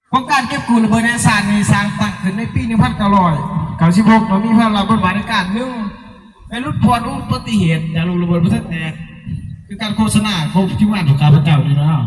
ໂຄງການເກັບກູ້ລະເບີດແຮ່ທາດນີ້ສ້າງຕັ້ງຂຶ້ນໃນປີໜຶ່ງພັນເກົ້າຮ້ອຍເກົ້າສິບຫົກ ໂດຍມີພະລານບອດບາດໃນການ ໜຶ່ງ ໄດ້ຫຼຸດຜ່ອນອຸບັດຕິເຫດຈາກລູກລະເບີດບໍ່ທັນແຕກ ຄືການໂຄສະນາຂອງທີມງານຂອງຂ້າພະເຈົ້ານີ້ເນາະ.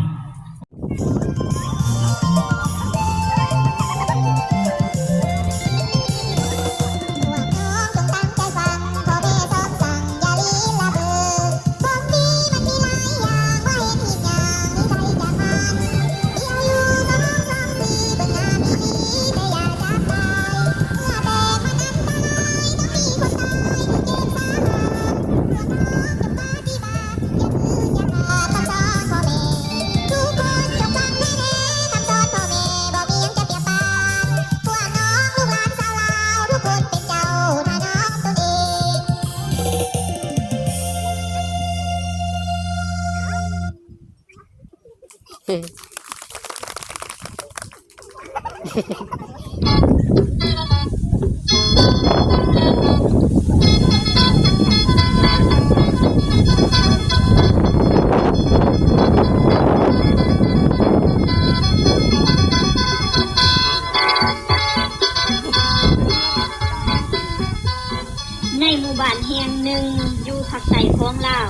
ໃນໝູ່ບ້ານແຫ່ງໜຶ່ງຢູ່ພາກໃຕ້ຂອງລາວ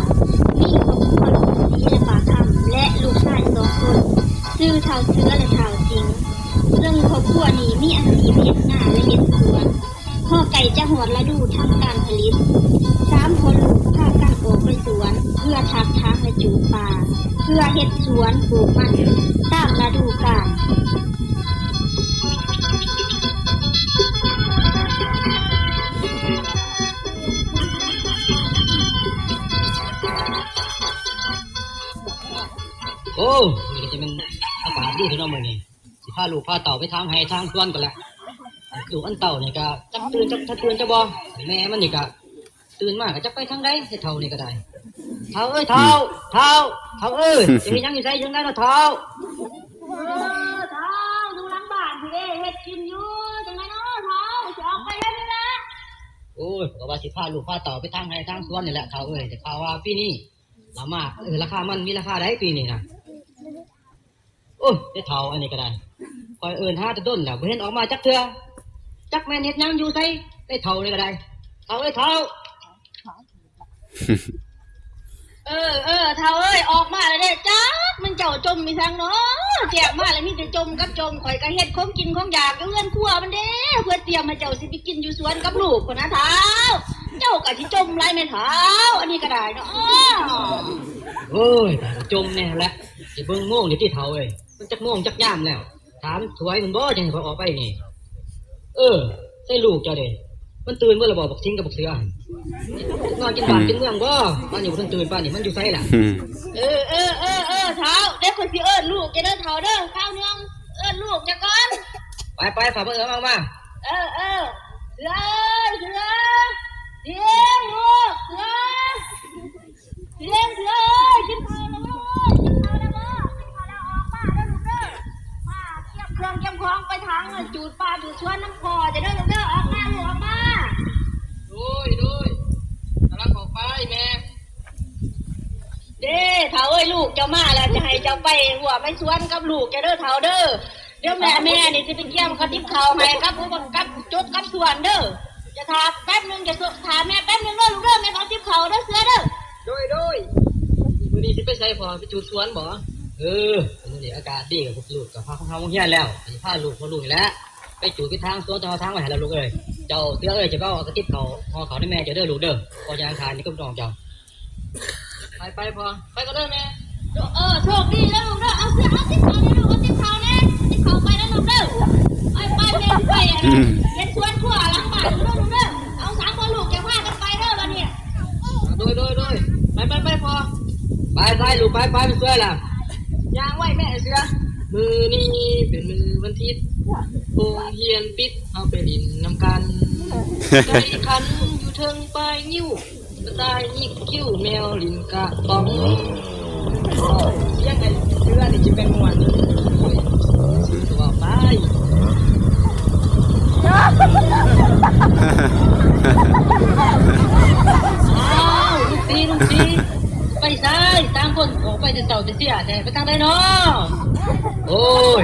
ມີຄອບຄົວລຸງສີ ແລະ ປ້າຄຳ ແລະ ລູກຊາຍສອງຄົນ ຊື່ທ້າວເສືອ ແລະ ທ້າວສິງ. ເຊິ່ງຄອບຄົວນີ້ມີອາຊີບເຮັດນາ ແລະ ເຮັດສວນ. ພໍໃກ້ຈະຮອດລະດູທຳການຜະລິດ, ສາມພໍ່ລູກພາກັນອອກໄປສວນເພື່ອຖາກຖາງ ແລະ ຈູບປາ, ເພື່ອເຮັດສວນປູກມັນຕາມລະດູການ. ໂອ້ ນີ້ກໍຊິແມ່ນອາກາດດີແທ້ເນາະມື້ນີ້ ຊິພາລູກພາເຕົ້າໄປທາງໄຮ່ທາງສວນກັນແຫຼະ. ລູກອັນເຕົ້ານີ້ກໍຈັກຕື່ນ ຈັກ ຈັກຕື່ນຈັກບໍ່, ແມ່ມັນນີ້ກໍຕື່ນມາກໍຈັກໄປທາງໃດ. ເຖົ້ານີ້ກໍໄດ້ ເຖົ້າເອີຍ ເຖົ້າ ເຖົ້າ ເຖົ້າເອີຍ ໄປເຮັດຫຍັງຢູ່ໃສ ຢູ່ໃນເນາະເຖົ້າ? ເອີ ເຖົ້າ ຢູ່ຫຼັງບ້ານພີ້ເດ້ ເຮັດກິນຢູ່. ຈັ່ງໃດເນາະເຖົ້າ ຊິອອກໄປແລ້ວນີ້ລະ. ໂອ້ຍ ຂ້ອຍກໍວ່າຊິພາລູກພາເຕົ້າໄປທາງໄຮ່ທາງສວນນີ້ແຫຼະເຖົ້າເອີຍ, ໄດ້ຂ່າວວ່າປີນີ້ລະໝາກ ເອີ ລາຄາມັນມີລາຄາໃດປີນີ້ນະ? ໂອ້ຍ ໄອ້ເຖົ້າອັນນີ້ກໍໄດ້ ຂ້ອຍເອີ້ນຫາແຕ່ດົນແລ້ວ ບໍ່ເຫັນອອກມາຈັກເທື່ອ, ຈັກແມ່ນເຮັດຫຍັງຢູ່ໃສ. ໄອ້ເຖົ້ານີ້ກໍໄດ້ ເຖົ້າເອີຍ ເຖົ້າ. ເອີ ເອີ ເຖົ້າເອີຍ ອອກມາແລ້ວເດ້. ຈັກແມ່ນເຈົ້າຈົ່ມອີ່ສັງເນາະ, ແຈ້ງມາແລ້ວມີແຕ່ຈົ່ມກັບຈົ່ມ. ຂ້ອຍກໍເຮັດຂອງກິນຂອງຢາກຢູ່ເຮືອນຄົວມັນເດ້ ເພື່ອຕຽມໃຫ້ເຈົ້າຊິໄປກິນຢູ່ສວນກັບລູກພຸ້ນນະເຖົ້າ. ເຈົ້າກໍຊິຈົ່ມຫຼາຍແມ່ເຖົ້າ ອັນນີ້ກໍໄດ້ເນາະ. ໂອ້ຍ ຈົມແນ່ແຫຼະ. ຊິເບິ່ງໂມງນີ້ຕິເຖົ້າເອີຍ, ມັນຈັກໂມງຈັກຍາມແລ້ວ? ຖາມຖວຍມັນບໍ່ ຈັ່ງໃຫ້ຂ້ອຍອອກໄປນີ້? ເອີ ໃສ່ລູກເຈົ້າເດ້ ມັນຕື່ນເບິດແລ້ວບໍ່ ບັກສິງກັບບັກເສືອຫັ້ນ? ນອນກິນບ້ານກິນເມືອງບໍ່? ປານນີ້ບໍ່ທັນຕື່ນປານນີ້ ມັນຢູ່ໃສລະ? ເອີ ເອີ ເອີ ເອີ ເຖົ້າ ດຽວຂ້ອຍຊິເອີ້ນລູກເຈົ້າເດີເຖົ້າເດີ. ຄາວໜຶ່ງເອີ້ນລູກເຈົ້າກ່ອນ. ໄປໆ ພາມາເອີ້ນອອກມາ. ເອີ ເອີ ເສືອເອີຍ ເສືອ ເສຍງລູກ ເສືອ. ເສຍງ ເສຍງເອີຍ ກິນເຂົ້າແລ້ວບໍ່? ກິນເຂົ້າແລ້ວບໍ່? ກິນເຂົ້າແລ້ວອອກມາເດີລູກເດີ. ມາຕຽມເຄື່ອງຕຽມຂອງໄປຖາງຈູດປ່າຈູດສວນນຳພໍ່ເຈົ້າເດີລູກເດີ. ອອກມາລູກ ອອກມາ. ໂດຍ ໂດຍ ກຳລັງອອກໄປແມ່. ເດ້ ເຖົ້າເອີຍ ລູກເຈົ້າມາແລ້ວ ຈະໃຫ້ເຈົ້າໄປຮົ້ວໄປສວນກັບລູກເຈົ້າເດີເຖົ້າເດີ. ດຽວແມ່ ແມ່ນີ້ຊິໄປກຽມກະຕິບເຂົ້າໃຫ້ກັບ ກັບຈົກກັບສ່ວນເດີ. ຈະຖ້າແປັບໜຶ່ງ ຈະຖ້າແມ່ແປັບໜຶ່ງເດີລູກເດີ. ແມ່ເອົາຕິບເຂົ້າເດີເສືອເດີ. ໂດຍ ໂດຍ. ມື້ນີ້ຊິໄປໃສພໍ່? ໄປຈູດສວນບໍ? ເອີ ມື້ນີ້ອາກາດດີ ລູກກໍພາເຮົາໂຮງຮຽນແລ້ວ ຊິພາລູກ ພໍ່ລູກນີ້ແຫຼະ ໄປຈູດໄປຖາງສວນ ເຈົ້າເອົາຖາງໄວ້ໃຫ້ແລ້ວລູກເອີຍ. ເຈົ້າເສືອເອີຍ ຈະໄປເອົາກະຕິບເຂົ້າຫໍ່ເຂົ້ານຳແມ່ເຈົ້າເດີລູກເດີ. ພໍ່ຈະຫາຂາຍນີ້ກັບນ້ອງເຈົ້າ. ໄປໆ ພໍ່ ໄປກ່ອນເດີແມ່. ເອີ ໂຊກດີເດີລູກເດີ. ເອົາເສືອ ເອົາຕິບເຂົ້າແດ່ລູກ ເອົາຕິບເຂົ້າແດ່ ຕິບເຂົ້າໄປເດີລູກເດີ. ໄປໆ ແມ່ຊິໄປ ອືມ ເຮັດສວນຄົວຫຼັງບ້ານເດີລູກເດີ. ເອົາສາມພໍ່ລູກຈະພາກັນໄປເດີບັດນີ້. ໂດຍ ໂດຍ ໂດຍ. ໄປໆໆ ພໍ່ ໄປໆ ລູກ ໄປໆ ໄປຊ່ວຍລະ. ຍ່າງໄວແມ່ເສືອ. ມື້ນີ້ເປັນມື້ວັນທິດ ໂຮງຮຽນປິດ ເຮົາໄປຫຼິ້ນນຳກັນ ໄກ່ຂັນຢູ່ເທິງປາຍງິ້ວ ກະຕ່າຍຍິກຄິ້ວ ແມວຫຼິ້ນກະປ໋ອງ. ສຽງໄອ້ເສືອນີ້ຈະແມ່ນມ່ວນ ໂອ້ຍ ຊື່ຕົວໄປ. ອ້າວ ລູກຕີ ລູກຕີ ໄປໃສ? ຕ່າງຄົນອອກໄປແຕ່ເຊົ້າແຕ່ເສຍແທ້ ໄປທາງໃດນໍ? ໂອ້ຍ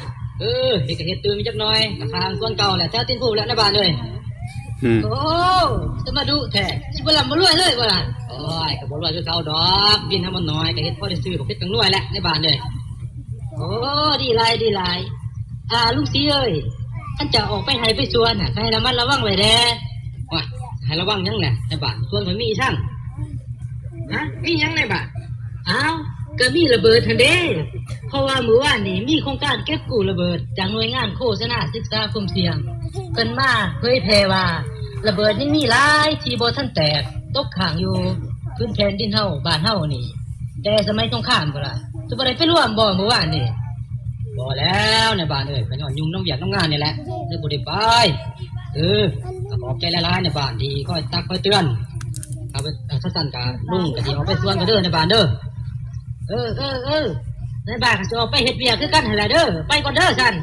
ເອີ ເຮັດກະເຮັດຕື່ມຈັກໜ່ອຍ ກະຂ້າງສ່ວນເກົ່າແຫຼະ ແຖວຕີນພູແຫຼະນາຍບ້ານເອີຍ. ໂອ້ ສະມາດຸແທ້ ຊິບໍ່ລ່ຳບໍ່ລວຍເລີຍບໍ່ລະ? ໂອ້ຍ ກະບໍ່ລວຍຄືເກົ່າດອກ ດິນເຮົາມັນໜ້ອຍ ກະເຮັດພໍໄດ້ຊື້ບັກເຜັດບັກໜ່ວຍແຫຼະນາຍບ້ານເອີຍ. ໂອ້ ດີຫຼາຍ ດີຫຼາຍ. ອ່າ ລຸງສີເອີຍ ຄັນຈະອອກໄປໄຮ່ໄປສວນນະ ກະໃຫ້ລະມັດລະວັງໄວ້ແດ່. ໂອ້ຍ ໃຫ້ລະວັງຫຍັງແຫຼະນາຍບ້ານ ສວນຂ້ອຍມີອີ່ສັງ. ຮະ ມີຫຍັງນາຍບ້ານ? ອ້າວ ກະມີລະເບີດຫັ້ນເດ້ ເພາະວ່າມື້ວານນີ້ມີໂຄງການເກັບກູ້ລະເບີດຈາກໜ່ວຍງານໂຄສະນາສຶກສາຄວາມສ່ຽງ ເພິ່ນມາເຜີຍແຜ່ວ່າລະເບີດຍັງມີຫຼາຍທີ່ບໍ່ທັນແຕກ ຕົກຄ້າງຢູ່ພື້ນແຜ່ນດິນເຮົາ ບ້ານເຮົານີ້ ແຕ່ສະໄໝສົງຄາມພຸ້ນລະ. ເຈົ້າບໍ່ໄດ້ໄປລວມບໍ່ມື້ວານນີ້? ບໍ່ແລ້ວນາຍບ້ານເອີຍ ກະຍ້ອນຫຍຸ້ງນຳວຽກນຳງານນີ້ແຫຼະ ເລີຍບໍ່ໄດ້ໄປ. ເອີ ກະຂອບໃຈຫຼາຍໆນາຍບ້ານທີ່ຄອຍຕັກຄອຍເຕືອນ. ເອົາໄປ ເອົາ ຊັ້ນກະລຸງກະຊິອອກໄປສວນກ່ອນເດີນາຍບ້ານເດີ. ເອີ ເອີ ເອີ ນາຍບ້ານກະຊິອອກໄປເຮັດວຽກຄືກັນຫັ້ນແຫຼະເດີ ໄປກ່ອນເດີຊັ້ນ.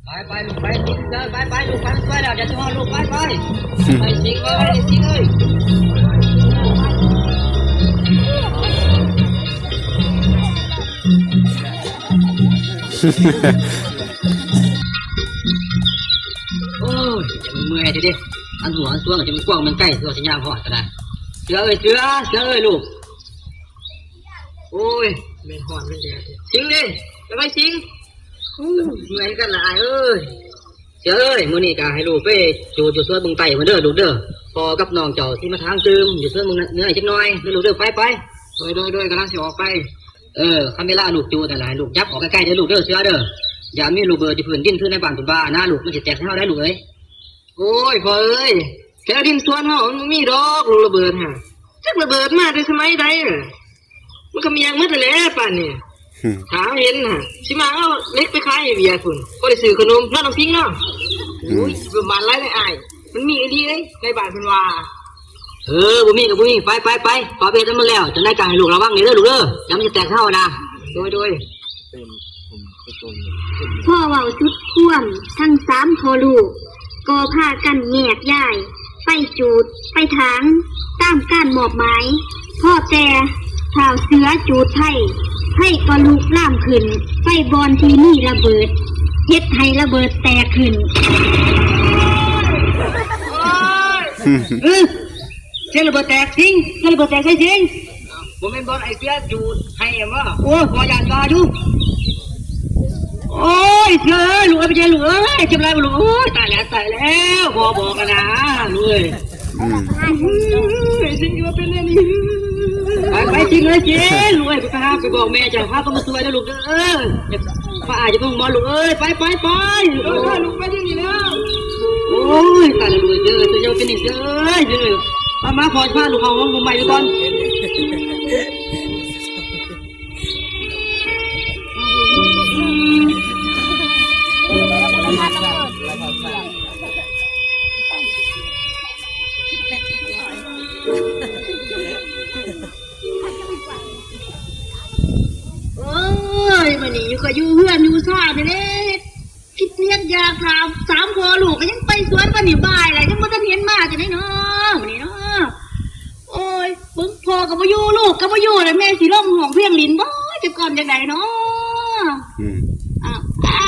ໄປ ໄປ ລູກ ໄປ ໄປ ໄປ ລູກ ໄປ ໄປແລ້ວ ດຽວຊິຮອດລູກ ໄປ ໄປ ໄປ ສິງ ໄປ ໄປ ສິງເອີຍ. ໂອ້ຍ ຈະເມື່ອຍແທ້ເດ ອັນຫົວອັນສວງ ຈະມັນກວ້າງມັນໄກ ຄືວ່າຊິຍ່າງຮອດກະໄດ້. ເສືອເອີຍ ເສືອ ເສືອເອີຍລູກ. ໂອ້ຍ ແມ່ນຮ້ອນແມ່ນແດດ ສິງເດ້ ໄປໄປສິງ. ໂອ້ຍ ເມື່ອຍຄືກັນລະອ້າຍເອີຍ. ເສືອເອີຍ ມື້ນີ້ກະໃຫ້ລູກໄປຈູດຢູ່ສວນເບິ່ງໄຕ້ພຸ້ນເດີລູກເດີ ພໍ່ກັບນ້ອງເຈົ້າຊິມາຖາງຕື່ມຢູ່ສວນເບິ່ງເນື້ອຈັກໜ່ອຍເດີລູກເດີ. ໄປ ໄປ. ໂດຍ ໂດຍ ໂດຍ ກຳລັງຊິອອກໄປ. ເອີ ຄັນເວລາລູກຈູດຫັ້ນລະ ໃຫ້ລູກຫຍັບອອກໄກໆເດີລູກເດີ ເສືອເດີ. ຢ່າມີລູກເບີດຢູ່ພື້ນດິນຄືນາຍບ້ານເພິ່ນວ່ານະລູກ ມັນຊິແຕກໃຫ້ເຮົາໄດ໋ລູກເອີຍ. ໂອ້ຍ ພໍ່ເອີຍ ແຖວດິນສວນເຮົາມັນບໍ່ມີດອກລູກລະເບີດຫັ້ນ. ຈັກລະເບີດມາແຕ່ສະໄໝໃດລະ ມັນກະມຽນໝົດຫັ້ນແຫຼະປານນີ້. ຖ້າເຮົາເຫັນຫັ້ນ ຊິມາເອົາເຫຼັກໄປຂາຍໃຫ້ວຽກພຸ້ນ ພໍໄດ້ຊື້ຂະໜົມເນາະ ນ້ອງສິງເນາະ. ໂອ້ຍ ປະມານຫຼາຍເລີຍອ້າຍ ມັນມີອີ່ຫຼີເດ້ ນາຍບ້ານເພິ່ນວ່າ. ເອີ ບໍ່ມີກະບໍ່ມີ ໄປ ໄປ ໄປ ພາໄປເຮັດນຳມັນແລ້ວ ຈັ່ງໃດກະໃຫ້ລູກລະວັງແດ່ເດີລູກເດີ ຢ່າມັນຊິແຕກເຮົານະ. ໂດຍ ໂດຍ. ພໍເວົ້າສຸດຄວາມ ທັງສາມພໍ່ລູກກໍພາກັນແຍກຍ້າຍໄປຈູດໄປຖາງຕາມການມອບໝາຍ. ພໍແຕ່ທ້າວເສືອຈູດໄຟ ໄຟກໍລຸກລາມຂຶ້ນໄປບ່ອນທີ່ມີລະເບີດ ເຮັດໃຫ້ລະເບີດແຕກຂຶ້ນ. ເອີ ສຽງລະເບີດແຕກ ສິງ ສຽງລະເບີດແຕກໃສ ສິງ? ບໍ່ແມ່ນບ່ອນໄອ້ເສືອຈູດໄຟຫັ້ນບໍ່? ໂອ້ຍ ພໍ່ຢ້ານວ່າຢູ່. ໂອ້ຍ ເສືອເອີຍ ລູກເອີຍ ເປັນຫຍັງລູກເອີຍ ເຈັບຫຼາຍບໍ່ລູກ? ໂອ້ຍ ຕາຍແລ້ວ ຕາຍແລ້ວ ພໍ່ບອກຫັ້ນນາລູກເອີຍ. ອືມ ເອີຍ ສິງຄືວ່າເປັນແນວນີ້. ໄປ ໄປ ສິງເອີຍ ສິງ ລູກເອີຍ ໄປຫາໄປບອກແມ່ເຈົ້າ ພາເພິ່ນມາຊ່ວຍເດີລູກເດີ. ພາອ້າຍຈະເບິ່ງໝໍລູກເອີຍ ໄປ ໄປ ໄປ. ເອີ ພາລູກໄປດຽວນີ້ແລ້ວ. ໂອ້ຍ ຕາຍແລ້ວລູກເອີຍ ເອີ ເຈົ້າຢ່າເປັນນີ້ເດີ ເອີ ມາ ມາ ພໍ່ຈະພາລູກເຂົ້າຫ້ອງນ້ຳໃໝ່ກ່ອນ. ໂອ້ຍ ມື້ນີ້ຂ້ອຍຢູ່ເຮືອນຢູ່ຊານນີ້ແຫຼະ ຄິດຮຽກຢາກຖາມ ສາມພໍ່ລູກກະຍັງໄປສວນ ປານນີ້ບ່າຍແລ້ວ ຍັງບໍ່ທັນເຫັນມາ ຈັ່ງໃດເນາະມື້ນີ້ເນາະ. ໂອ້ຍ ເບິ່ງ ພໍ່ກະບໍ່ຢູ່ ລູກກະບໍ່ຢູ່ ແລ້ວແມ່ຊິລົງຮ້ອງເພງຫຼິ້ນບໍ່ ຈັກກ່ອນຈັ່ງໃດເນາະ. ອືມ ອ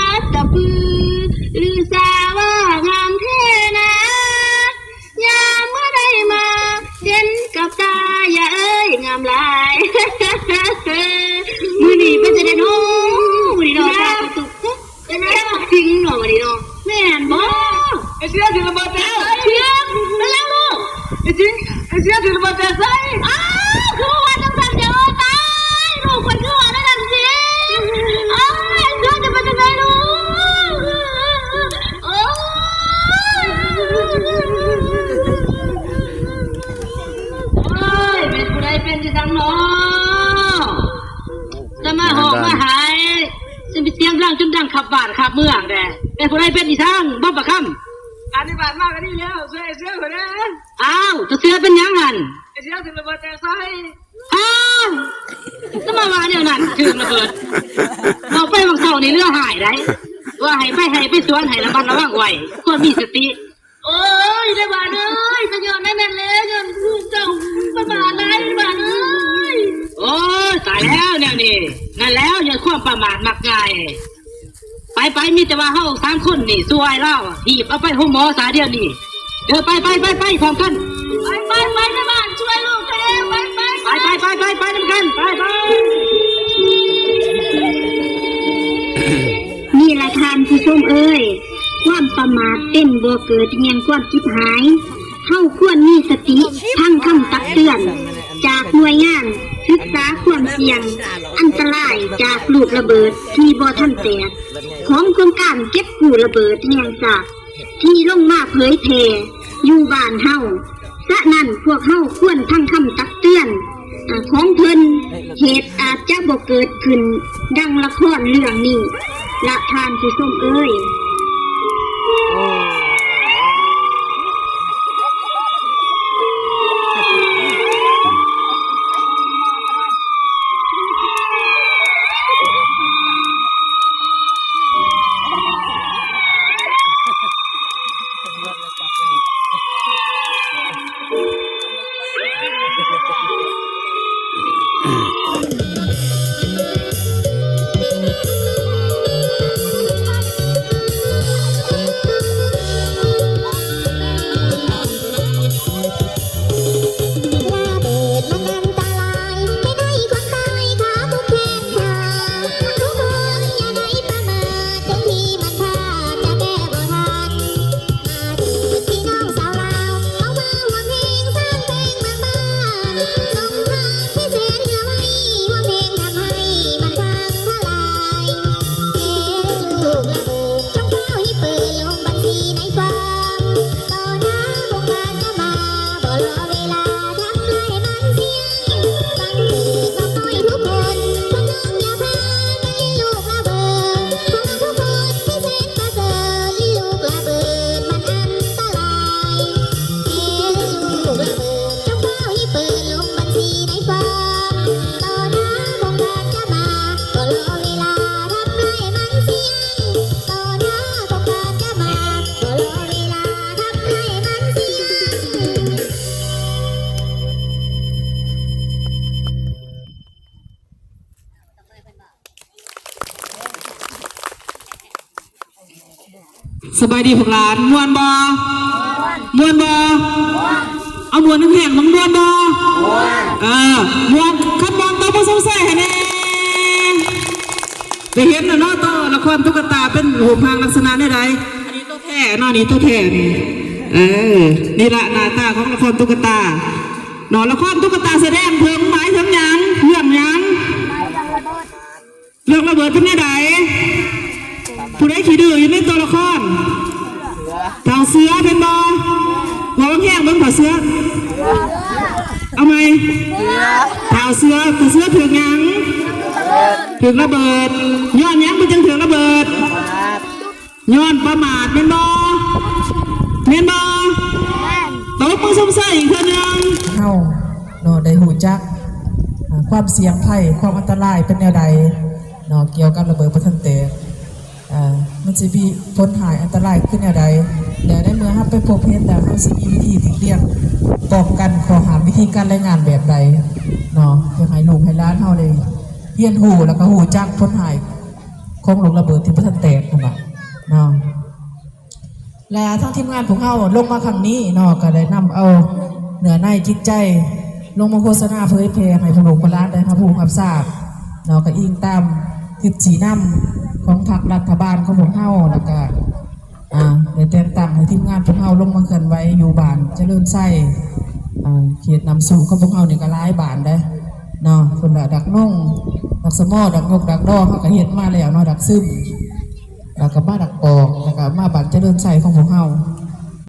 າດຕະປືລືສາວ່າງາມແທ້ນາ ຍາມເມື່ອໃດມາເຫັນກັບຕາ ຢ່າເອີຍ ງາມຫຼາຍ. ມື້ນີ້ເປັນຈັ່ງໃດເນາະ ມື້ນີ້ເນາະ ຕາກະຕຸກ ເປັນແນວຈິງເນາະ ມື້ນີ້ເນາະ. ແມ່ນບໍ່? ໄອ້ເສືອຖືກລະເບີດແຕກໃສ່. ເສືອ ເປັນຫຍັງລູກ? ໄອ້ຈິງ ໄອ້ເສືອຖືກລະເບີດແຕກໃສ່. ອ້າວ ຄືວ່າຈັ່ງຊັ້ນ ເອີຍ ຕາຍ ລູກຂ້ອຍຄືວ່າແນວນັ້ນຊິ. ໂອ້ຍ ເສືອຈະເປັນຈັ່ງໃດລູກ? ໂອ້ຍ ໂອ້ຍ ແມ່ນຜູ້ໃດເປັນຈັ່ງຊັ້ນເນາະ? ຈະມາຮ້ອງມາໄຫ້ ຊິໄປສຽງດັງຈົນດັງຂັບບ້ານຂັບເມືອງແດ່. ແມ່ນຜູ້ໃດເປັນອີ່ສັງ ບໍ່ປາກຄຳ? ອັນນີ້ບ້ານມາກະນີ້ແລ້ວ ຊ່ວຍເສືອຂ້ອຍແດ່. ອ້າວ ຕາເສືອເປັນຫຍັງຫັ້ນ? ໄອ້ເສືອຖືກລະເບີດແຕກໃສ່. ອ້າວ ຈະມາວ່າແນວນັ້ນ ຖືກລະເບີດ. ເວົ້າໄປຫວ່າງເຊົ້ານີ້ເຫຼືອຫາຍໄດ໋ ວ່າໃຫ້ໄປໄຮ່ໄປສວນໃຫ້ລະມັດລະວັງໄວ້ ຄວນມີສະຕິ. ໂອ້ຍ ນາຍບ້ານເອີຍ ກະຍ້ອນນາຍແມ່ນແຫຼະ ຍ້ອນພວກເຈົ້າປະໝາດຫຼາຍ ນາຍບ້ານເອີຍ. ໂອ້ຍ ຕາຍແລ້ວແນວນີ້ ນັ້ນແລ້ວ ຍ້ອນຄວາມປະໝາດມັກງ່າຍ. ໄປໆ ມີແຕ່ວ່າເຮົາສາມຄົນນີ້ຊ່ວຍລາວ ຮີບເອົາໄປໂຮງໝໍຊະດຽວນີ້. ເດີ ໄປໆໆໆ ພ້ອມກັນ ໄປໆໆ ນາຍບ້ານ ຊ່ວຍລູກເດີ ໄປໆ ໄປໆ ໄປໆ ໄປນຳກັນ ໄປໆ. ນີ້ລະທ່ານຜູ້ຊົມເອີຍ ຄວາມປະໝາດເປັນບໍ່ເກີດແຫ່ງຄວາມຈິບຫາຍ. ເຮົາຄວນມີສະຕິຟັງຄຳຕັກເຕືອນຈາກໜ່ວຍງານສຶກສາຄວາມສ່ຽງອັນຕະລາຍຈາກລູກລະເບີດທີ່ບໍ່ທັນແຕກ ຂອງໂຄງການເກັບກູ້ລະເບີດແຫ່ງຊາດ ທີ່ລົງມາເຜີຍແຜ່ຢູ່ບ້ານເຮົາ. ສະນັ້ນ ພວກເຮົາຄວນຟັງຄຳຕັກເຕືອນ ອາ ຂອງເພິ່ນ ເຫດອາດຈະບໍ່ເກີດຂຶ້ນດັ່ງລະຄອນເລື່ອງນີ້ລະທ່ານຜູ້ຊົມເອີຍ. ສະບາຍດີພວກຫຼານ ມ່ວນບໍ່? ມ່ວນບໍ່? ເອົາມ່ວນແຮງໆ ມັນມ່ວນບໍ່? ເອີ ມ່ວນ ຄັນມ່ວນ ຕົບມືສົ່ງເສີຍໃຫ້ແດ່. ໄດ້ເຫັນແລ້ວເນາະ ໂຕລະຄອນຕຸກກະຕາເປັນຮູບຮ່າງລັກສະນະແນວໃດ? ອັນນີ້ໂຕແທ້ເນາະ ນີ້ໂຕແທ້ນີ້ ເອີ ນີ້ລະໜ້າຕາຂອງລະຄອນຕຸກກະຕາເນາະ. ລະຄອນຕຸກກະຕາສະແດງເຖິງ ໝາຍເຖິງຫຍັງ? ເລື່ອງຫຍັງ? ເລື່ອງລະເບີດເປັນແນວໃດ? ຜູ້ໃດຂີ້ດື້ຢູ່ໃນໂຕລະຄອນ? ທ້າວເສືອແມ່ນບໍ່? ເວົ້າແຮງໆ ເບິ່ງ ທ້າວເສືອ ເອົາໃໝ່ ທ້າວເສືອ ທ້າວເສືອຖືກຫຍັງ? ຖືກລະເບີດ. ຍ້ອນຫຍັງເພິ່ນຈຶ່ງຖືກລະເບີດ? ຍ້ອນປະໝາດແມ່ນບໍ່? ແມ່ນບໍ່? ຕົບມືຊົມເຊີຍອີກເທື່ອໜຶ່ງ. ເຮົາເນາະ ໄດ້ຮູ້ຈັກ ອາ ຄວາມສ່ຽງໄພ ຄວາມອັນຕະລາຍເປັນແນວໃດເນາະ ກ່ຽວກັບລະເບີດບໍ່ທັນແຕກ ອາ ມັນຊິມີຜົນຮ້າຍອັນຕະລາຍຄືແນວໃດ ແລະ ໃນເມື່ອເຮົາໄປພົບເຫັນແລ້ວ ເຮົາຊິມີວິທີຫຼີກລ່ຽງ ປ້ອງກັນ ຂໍ້ຫ້າມ ວິທີການລາຍງານແບບໃດເນາະ ເພື່ອໃຫ້ລູກໃຫ້ຫຼານເຮົາໄດ້ຮຽນຮູ້ ແລ້ວກໍຮູ້ຈັກຜົນຮ້າຍ ຂອງລູກລະເບີດທີ່ບໍ່ທັນແຕກຫັ້ນນະເນາະ. ແລະ ທາງທີມງານພວກເຮົາລົງມາຄັ້ງນີ້ເນາະ ກໍໄດ້ນຳເອົາເນື້ອໃນຈິດໃຈລົງມາໂຄສະນາເຜີຍແຜ່ໃຫ້ພວກລູກພວກຫຼານໄດ້ຮັບຮູ້ຮັບຊາບເນາະ, ກໍອີງຕາມທິດຊີ້ນຳຂອງພັກລັດຖະບານຂອງພວກເຮົາ ແລ້ວກໍ ອ່າ ໄດ້ແຕ່ງຕັ້ງໃຫ້ທີມງານພວກເຮົາລົງມາເຄື່ອນໄຫວຢູ່ບ້ານຈະເລີນໄຊ ອ່າ ເຂດນ້ຳສູງຂອງພວກເຮົານີ້ກໍຫຼາຍບ້ານເດ້ເນາະ, ພຸ້ນລະ ດັກນົງ ດັກສະມໍ ດັກນົກ ດັກດໍ ເຮົາກໍເຮັດມາແລ້ວເນາະ, ດັກຊຶມ ແລ້ວກໍມາດັກປອກ ແລ້ວກໍມາບ້ານຈະເລີນໄຊຂອງພວກເຮົາ